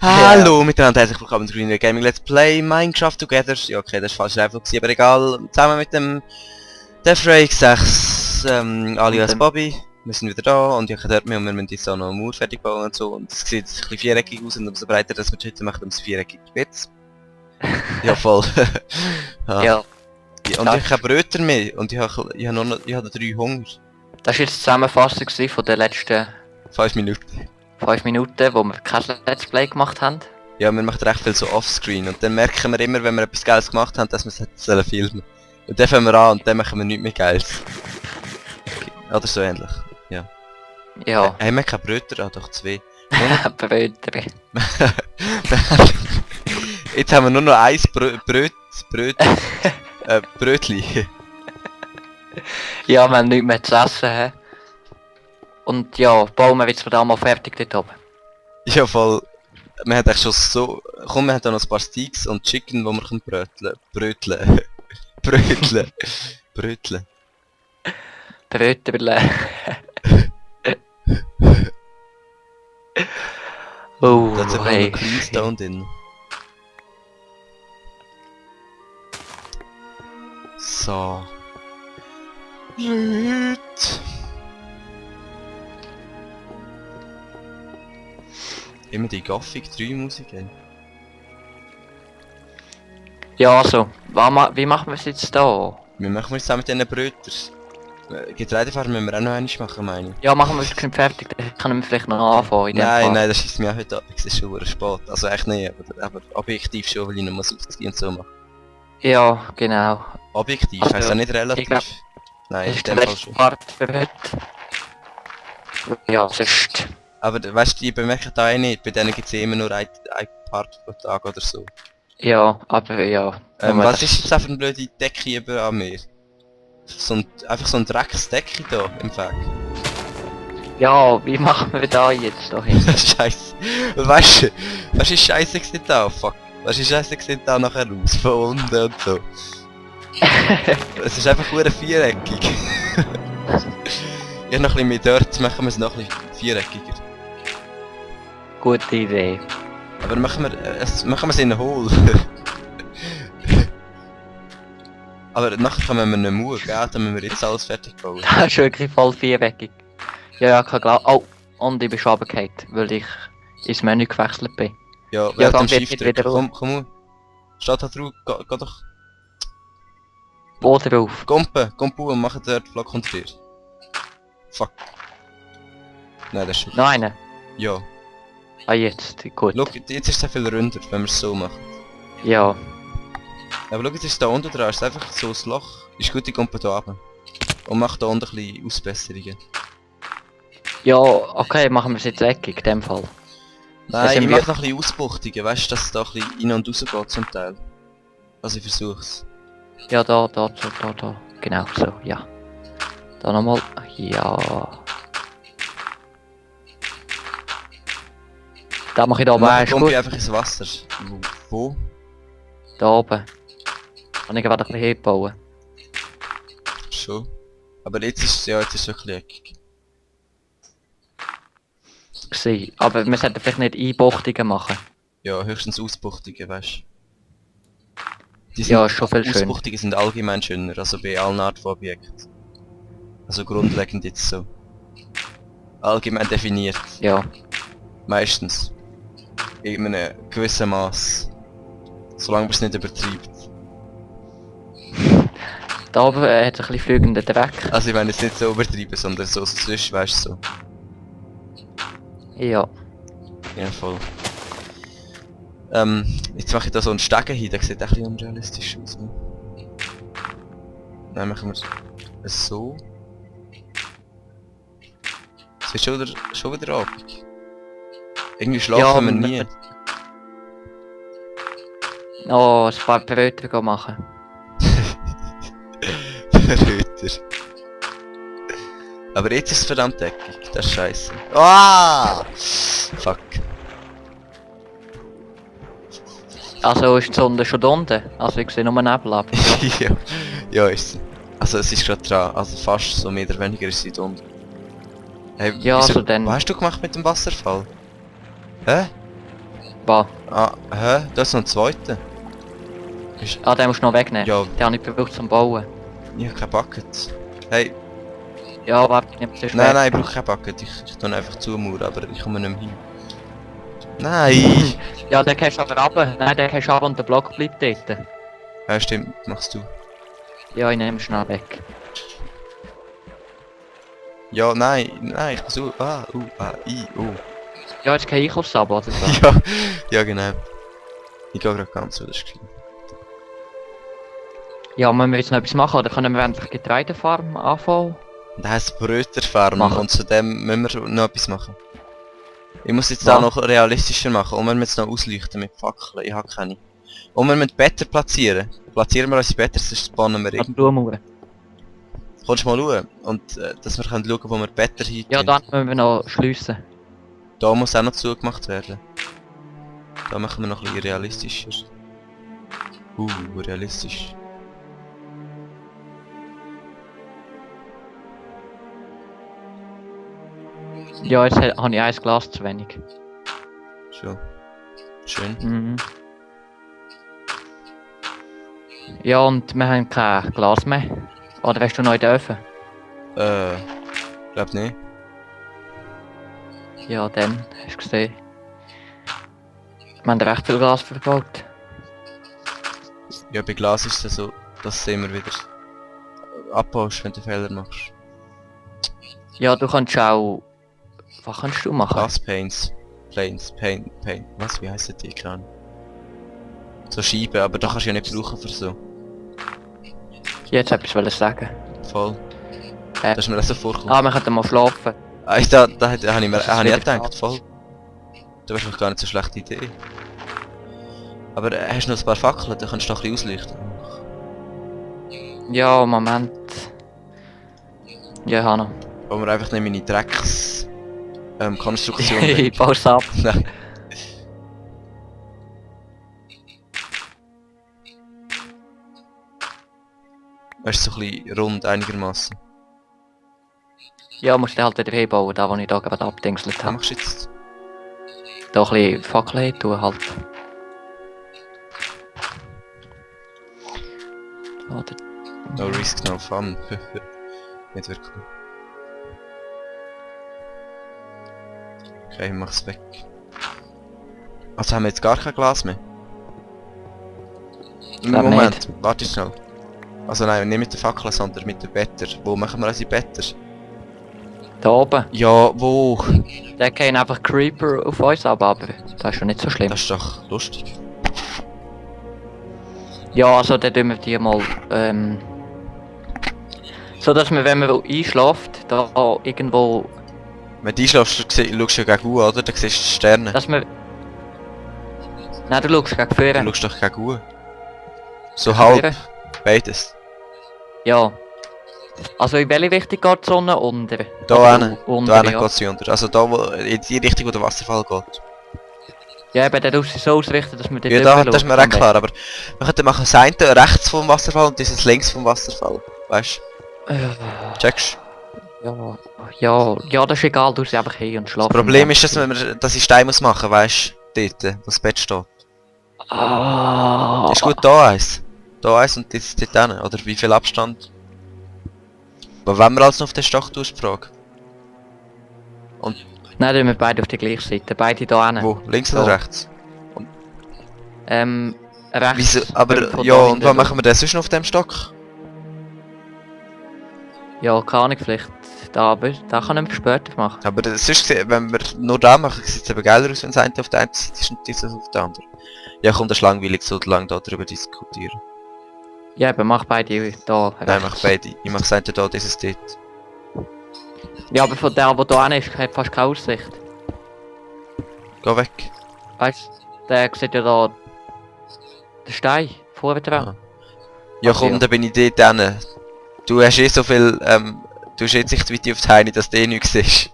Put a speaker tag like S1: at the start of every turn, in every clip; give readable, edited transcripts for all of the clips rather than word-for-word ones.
S1: Hallo miteinander, herzlich willkommen zu Green Gaming Let's Play Minecraft Together. Ja, okay, das ist falsch einfach, aber egal. Zusammen mit dem Defrake 6 alias Bobby. Wir sind wieder da und ich habe dort, wir müssen jetzt auch noch eine Mauer fertig bauen und so. Und es sieht ein bisschen viereckig aus und umso breiter das wir die Hütte machen, umso viereckig wird's. Ja, voll.
S2: Ja.
S1: Und ich habe Brötchen mehr und ich habe 3 Hunger.
S2: Das war jetzt die Zusammenfassung von den letzten
S1: 5 Minuten.
S2: 5 Minuten, wo wir kein Let's Play gemacht haben.
S1: Ja, wir machen recht viel so offscreen und dann merken wir immer, wenn wir etwas Geiles gemacht haben, dass wir es hätten filmen. Und dann fangen wir an und dann machen wir nichts mehr Geiles. Oder so ähnlich, ja.
S2: Ja.
S1: Haben wir keine Brötchen? Ah, doch 2.
S2: Brötchen.
S1: Jetzt haben wir nur noch 1 Brötli.
S2: Ja, wir haben nichts mehr zu essen. He? Und ja, bauen wir jetzt da mal fertig dort oben.
S1: Ja, voll. Wir haben eigentlich schon so... Komm, wir haben da noch ein paar Steaks und Chicken, wo wir können bröteln. Bröteln.
S2: Oh,
S1: Da hat
S2: hey.
S1: noch Cleanstone drin. So. Leute. Immer die Gothic 3 Musik, ey.
S2: Ja, also, wie machen wir es jetzt da?
S1: Wir machen es zusammen mit diesen Brötern. Getreidefarben müssen wir auch noch einmal machen, meine ich.
S2: Ja, machen wir es schon fertig, dann können wir vielleicht noch anfangen in dem Fall.
S1: Nein, das ist mir auch heute Abend, es ist schon verdammt spät. Also echt nicht, aber objektiv schon, weil ich noch muss aufziehen und so machen.
S2: Ja, genau.
S1: Objektiv,
S2: Also,
S1: heisst ja nicht relativ.
S2: ich glaub,
S1: Nein,
S2: Das
S1: in
S2: ist der
S1: dem Fall
S2: letzte
S1: schon.
S2: Part für heute. Ja, sonst...
S1: Aber weißt du, die bemerken da eh nicht, bei denen gibt es immer nur ein Part pro Tag oder so.
S2: Ja, aber ja. nur
S1: Was
S2: das-
S1: ist jetzt einfach eine blöde Decke über an mir? Einfach so ein Drecksdecke da im Fack.
S2: Ja, wie machen wir da jetzt da hin?
S1: Scheiße. Weißt du, wie scheiße sieht da? Fuck. Weißt du, wie scheiße sieht da nachher aus? Von unten und so. Es ist einfach nur viereckig. Ja, noch ein bisschen mehr dort, machen wir es noch ein bisschen viereckiger.
S2: Gute Idee.
S1: Aber machen wir es in einen Hole. Aber nachher kommen wir eine Mauer, gell? Dann müssen wir jetzt alles fertig bauen.
S2: Das ist wirklich voll viereckig. Ja, kein Glauben. Oh, und ich bin schon runtergefallen, weil ich ins Menü gewechselt bin.
S1: Ja,
S2: Ja,
S1: während
S2: dann
S1: dem
S2: wird
S1: Shift
S2: nicht
S1: drücken.
S2: wieder
S1: Komm on. Steht da drauf, geh doch.
S2: Wo drauf?
S1: Komm und mach dort Block unter dir. Fuck. Nein, das ist schon.
S2: Nein.
S1: Ja.
S2: Ah, jetzt. Gut.
S1: Schau, jetzt ist es viel runder, wenn wir es so machen.
S2: Ja.
S1: Aber schau, jetzt ist da unten dran, ist einfach so ein Loch. Ist gut, ich komme da runter. Und mach da unten ein bisschen Ausbesserungen.
S2: Ja, okay, machen wir es jetzt eckig, in dem Fall.
S1: Nein,
S2: sind
S1: ich
S2: wir-
S1: mach noch ein bisschen Ausbuchtungen, weißt du, dass es da ein bisschen rein und raus geht zum Teil. Also ich versuch's.
S2: Ja, da. Genau, so, ja. Da nochmal. Ja. Da mache ich da oben,
S1: Nachher
S2: ist
S1: komme
S2: gut.
S1: ich einfach ins Wasser. Wo?
S2: Da oben. Kann ich gerade ein bisschen hinbauen.
S1: Schon. Aber jetzt ist es ein bisschen eckig.
S2: Gewesen. Aber wir sollten vielleicht nicht Einbuchtungen machen.
S1: Ja, höchstens Ausbuchtungen, weißt du.
S2: Ja, ist schon viel schön.
S1: Ausbuchtungen sind allgemein schöner, also bei allen Arten von Objekten. Also grundlegend jetzt so. Allgemein definiert.
S2: Ja.
S1: Meistens. In einem gewissen Maß. Solange man es nicht übertreibt.
S2: Da oben hat ein bisschen fliegenden Dreck.
S1: Also ich meine jetzt nicht so übertreiben, sondern so zwischen, weißt du so.
S2: Ja.
S1: Ja, voll. Jetzt mache ich da so einen Stegen hin, der sieht ein bisschen unrealistisch aus. Ne? Dann machen wir es so. Es wird schon wieder Abend. Irgendwie schlafen wir nie.
S2: Oh, ein paar Brötchen machen.
S1: Röter. Aber jetzt ist es verdammt eckig, das ist scheiße. Ah! Fuck.
S2: Also ist die Sonne schon da unten? Also ich sehe nur Nebel ab.
S1: Ja, ist sie. Also es ist gerade dran, also fast so mehr oder weniger ist sie da unten. Hey,
S2: Ja,
S1: wieso-
S2: also dann-
S1: Was hast du gemacht mit dem Wasserfall? Hä?
S2: Was?
S1: Ah, hä? Das ist noch ein zweiter.
S2: Ah, den musst du noch wegnehmen.
S1: Ja,
S2: Den habe ich gebraucht zum Bauen.
S1: ich habe kein Bucket. Hey,
S2: Ja, warte, ich nehme es
S1: nein, nein, ich brauche kein Bucket. Ich tue ihn einfach zumauern, aber ich komme nicht mehr hin. Nein!
S2: Ja, den kannst du aber runter. Nein, den kannst du runter und der Block bleibt dort.
S1: Ja, stimmt, machst du.
S2: Ja, ich nehme ihn schnell weg.
S1: Ja, nein, nein, ich muss
S2: Ja, jetzt kein Einkaufsabo oder so.
S1: Ja, ja genau. Ich gehe gerade ganz so, das ist klar.
S2: Ja, müssen wir jetzt noch etwas machen oder können wir endlich Getreidefarm anfangen?
S1: Das heisst Bröterfarm
S2: Machen.
S1: und zu dem müssen wir noch etwas machen. Ich muss jetzt
S2: Ja.
S1: da noch realistischer machen und wir müssen jetzt noch ausleuchten mit Fackeln, ich habe keine. Und wir müssen Better platzieren. Platzieren wir unsere Better, sonst spawnen wir
S2: Oder
S1: irgendwo.
S2: Blumenmauern?
S1: Kannst du mal schauen? Und dass wir können schauen, wo wir Better hin
S2: Ja, dann müssen wir noch schliessen.
S1: Da muss auch noch zugemacht werden. Da machen wir noch ein bisschen realistischer. Realistisch.
S2: Ja, jetzt habe ich ein Glas zu wenig.
S1: Schon. Schön.
S2: Mhm. Ja, und wir haben kein Glas mehr. Oder hast du noch in den Öfen?
S1: Glaub nicht.
S2: Ja, dann, hast du gesehen. Wir haben recht viel Glas verbaut.
S1: Ja, bei Glas ist es so, dass du immer wieder abbaust, wenn du Fehler machst.
S2: Ja, du kannst auch... Was kannst du machen?
S1: Glaspaints. Paint. Was? Wie heissen die? Keine Ahnung. So Scheiben, aber da kannst du ja nicht brauchen für so.
S2: Jetzt etwas sagen.
S1: Voll. Das ist mir auch so vorgekommen.
S2: Ah, wir könnten mal schlafen.
S1: Da habe ich mir
S2: Das ist
S1: auch
S2: wieder
S1: gedacht,
S2: kalt.
S1: voll. Das wäre doch gar nicht so eine schlechte Idee. Aber hast du noch ein paar Fackeln, dann kannst du doch ein bisschen ausleuchten.
S2: Ja, Moment. Ja, ich habe noch.
S1: Wo wir einfach nicht meine Drecks... Konstruktion...
S2: Ich baue es ab.
S1: Nein. Weißt du, so ein bisschen rund einigermaßen.
S2: Ja, musst du halt wieder hinbauen, da wo ich da gerade abdingselt
S1: Was
S2: habe.
S1: machst du jetzt?
S2: Da ein bisschen Fackel hin tun halt. Oder...
S1: No risk, no fun. Nicht wirklich. Okay, ich mach's weg. Also haben wir jetzt gar kein Glas mehr?
S2: Glaub
S1: Moment, warte schnell. Also nein, nicht mit der Fackel, sondern mit den Better. Wo machen wir unsere Better?
S2: Da oben.
S1: Ja, wo?
S2: Da gehen einfach Creeper auf uns ab, aber das ist schon nicht so schlimm.
S1: Das ist doch lustig.
S2: Ja, also dann tun wir die mal, so dass man, wenn man einschläft, da irgendwo,
S1: Wenn du einschläfst, schaust du ja gegen oder? Dann siehst du die Sterne.
S2: dass man... Nein, du schaust gegen
S1: Du
S2: vorne.
S1: schaust doch gegen so halb. Beides.
S2: Ja. Also in welche Richtung geht die Sonne? Unter?
S1: Da
S2: Oder
S1: hinten.
S2: unter,
S1: Da hinten
S2: ja.
S1: geht sie unter. Also da, wo, in die Richtung, wo der Wasserfall geht.
S2: Ja, eben, dann tust du es so ausrichten, dass man dort
S1: Ja, da,
S2: drüber
S1: das ist mir
S2: schaut.
S1: auch klar, aber wir könnten machen das eine rechts vom Wasserfall und dieses links vom Wasserfall. Weißt du? Checkst?
S2: Ja, das ist egal, du sie einfach hin und schlafen.
S1: Das Problem ist, dass ich Stein muss machen, weißt du? Dort, wo das Bett steht.
S2: Ah.
S1: Ist gut, da eins. Da eins und das dort hin. Oder wie viel Abstand? Aber wenn wir alles noch auf den Stock tust, die Frage.
S2: Nein, tun wir beide auf die gleiche Seite, beide da hin.
S1: Wo? Links oder
S2: Da.
S1: rechts?
S2: Rechts.
S1: Wieso? Aber
S2: von
S1: ja,
S2: da
S1: und
S2: hinten
S1: was
S2: durch.
S1: machen wir denn sonst noch auf dem Stock?
S2: Ja, keine Ahnung, vielleicht da, aber da kann ich später machen.
S1: Aber sonst, wenn wir nur da machen, sieht es eben geiler aus, wenn es eine auf der einen Seite ist und dieses auf der anderen. Ja, komm, das ist langweilig, so lange darüber diskutieren.
S2: Ja, aber mach beide da.
S1: Nein,
S2: rechts.
S1: mach beide. Ich mach das eine da, dieses dort.
S2: Ja, aber von der, der da hin ist, hat fast keine Aussicht.
S1: Geh weg.
S2: Weißt du, der sieht ja da den Stein vorne dran.
S1: Ah. Ja
S2: Ach,
S1: komm,
S2: ja.
S1: da bin ich dort hin. Du hast eh so viel, du hast jetzt nicht weit auf die Heine, dass du eh nichts siehst.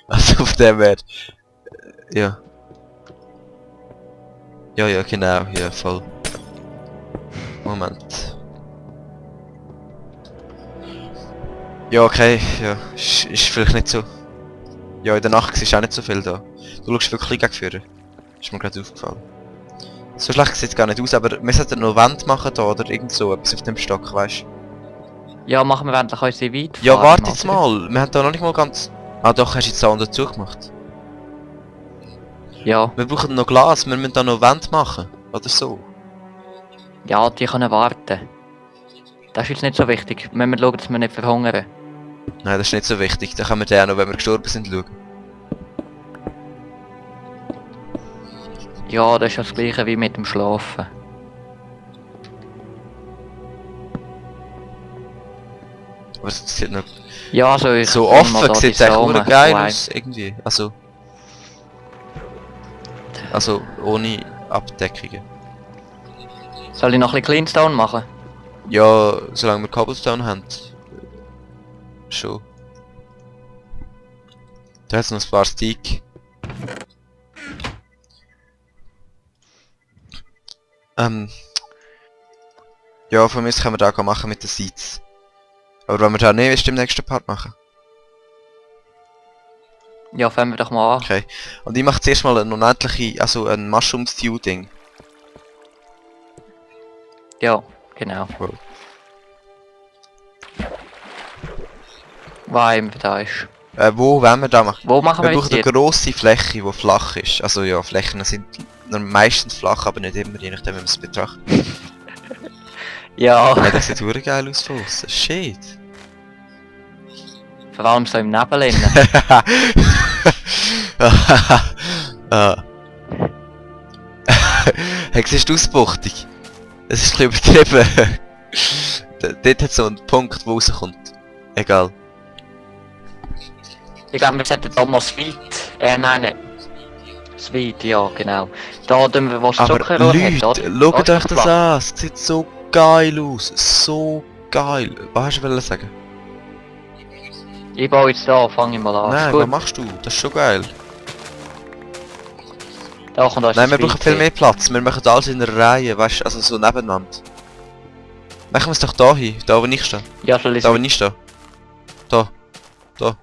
S1: Also auf dem her. Ja. Ja, genau, ja, voll. Moment. Ja, okay, ja, ist vielleicht nicht so. Ja, in der Nacht ist auch nicht so viel da. Du schaust wirklich gegen vorne. Ist mir gerade aufgefallen. So schlecht sieht es gar nicht aus, aber wir sollten noch Wand machen da oder irgend so etwas auf dem Stock, weißt du?
S2: Ja, machen wir endlich unsere Weitfahrt.
S1: Ja, warte jetzt mal. Wir haben da noch nicht mal ganz... Ah doch, hast du jetzt Zaun dazu gemacht.
S2: Ja.
S1: Wir brauchen noch Glas, wir müssen da noch Wand machen. Oder so.
S2: Ja, die können warten. Das ist jetzt nicht so wichtig. Wir müssen schauen, dass wir nicht verhungern.
S1: Nein, das ist nicht so wichtig. Da können wir den auch noch, wenn wir gestorben sind, schauen.
S2: Ja, das ist ja das gleiche wie mit dem Schlafen.
S1: Aber es sieht noch...
S2: Ja, also ich
S1: So
S2: bring mal
S1: offen
S2: da
S1: sieht es
S2: die
S1: echt
S2: Samen
S1: nur geil
S2: rein.
S1: aus, irgendwie. Also ohne Abdeckungen.
S2: Soll ich noch ein bisschen Cleanstone machen?
S1: Ja, solange wir Cobblestone haben. Schon. Da hat es noch ein paar Stick. Ja, von mir aus können wir da machen mit den Seeds. Aber wenn wir da nicht, ist im nächsten Part machen.
S2: Ja, fangen wir doch mal an.
S1: Okay. Und ich mache zuerst mal eine unendliche, also ein Mushroom Stew Ding.
S2: Ja, genau.
S1: Wow.
S2: Was immer da ist.
S1: Wo wollen wir da machen?
S2: Wo machen
S1: Wir
S2: wir
S1: brauchen
S2: jetzt
S1: eine grosse Fläche, die flach ist. Also ja, Flächen sind meistens flach, aber nicht immer, je nachdem wie man es betrachtet.
S2: Ja,
S1: Ja, das sieht wirklich geil aus von aussen. Shit.
S2: vor allem so im Nebel innen.
S1: Ah. Hey, siehst du die Ausbuchtung? Das ist ein bisschen übertrieben. Dort hat so einen Punkt, wo rauskommt. Egal.
S2: Ich glaube, wir sollten da mal Sweet. Nein, nicht. Sweet, ja, genau. Da tun wir, wo das
S1: Aber
S2: Zuckerrohr
S1: Leute,
S2: hat, oder?
S1: schaut
S2: Da
S1: euch
S2: ist
S1: das
S2: flach.
S1: an. Es sieht so geil aus. So geil. Was hast du wollen sagen?
S2: Ich baue jetzt da, fange ich mal an.
S1: Nein,
S2: Ist
S1: was
S2: gut.
S1: machst du? Das ist schon geil.
S2: Da kommt
S1: Nein, wir brauchen viel mehr Platz. Wir machen alles in einer Reihe, weißt du, also so nebeneinander. Machen wir es doch da hin, da wo ich stehe.
S2: Ja, soll ich
S1: Da wo ich stehe. Da. Da.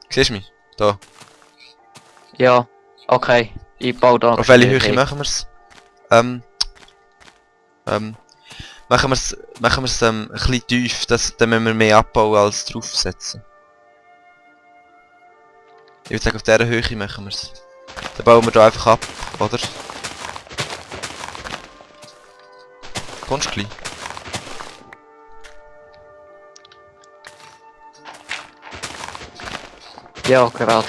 S1: Siehst du mich? Da.
S2: Ja, okay. Ich baue da noch
S1: Auf welche Höhe
S2: hin.
S1: machen wir es? Machen wir es ein bisschen tief, dann müssen wir mehr abbauen als draufsetzen. Ich würde sagen, auf dieser Höhe machen wir es. Dann bauen wir da einfach ab, oder? Kommst du gleich?
S2: Ja, gerade.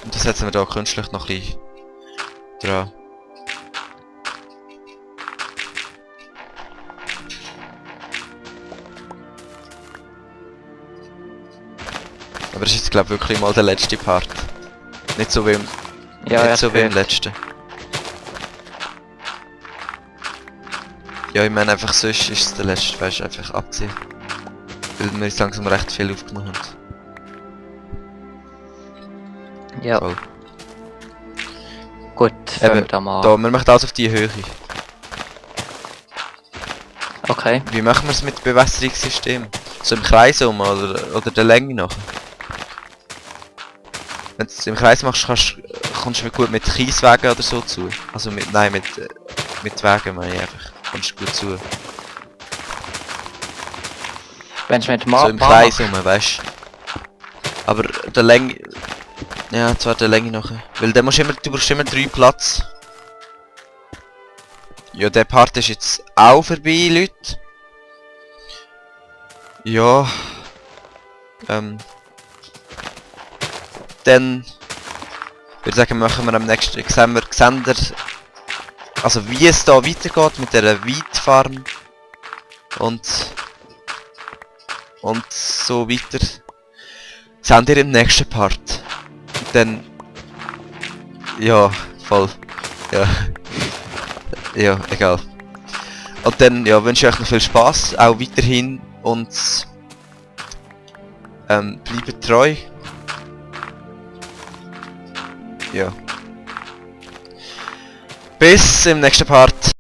S1: Und dann setzen wir da künstlich noch ein bisschen dran. Aber das ist jetzt glaube ich wirklich mal der letzte Part. Nicht so wie im,
S2: Ja,
S1: nicht so wie im
S2: gehört.
S1: letzten. Ja, ich meine einfach sonst ist es der letzte, weißt du, einfach abziehen. Weil wir jetzt langsam recht viel aufgenommen haben.
S2: Ja,
S1: Voll.
S2: gut, fangen wir
S1: Eben,
S2: da mal an.
S1: Da, wir machen alles auf die Höhe.
S2: Okay.
S1: Wie machen wir es mit dem Bewässerungssystem? So im Kreis um oder der Länge nach? Wenn du es im Kreis machst, kommst du gut mit Kieswegen oder so zu. Also mit Wegen meine ich einfach. Kommst du gut zu.
S2: Wenn es mit dem
S1: So im Kreis um, weißt du. Aber der Länge... Ja, zwar der Länge nachher. Weil du brauchst immer 3 Platz. Ja, der Part ist jetzt auch vorbei, Leute. Ja. Dann würde ich sagen, machen wir am nächsten sehen wir, also wie es da weitergeht mit der Weidfarm und so weiter. Sehen ihr im nächsten Part. Dann ja, voll. Ja. Ja, egal. Und dann ja, wünsche ich euch noch viel Spaß, auch weiterhin und bleibt treu. Ja. Bis im nächsten Part.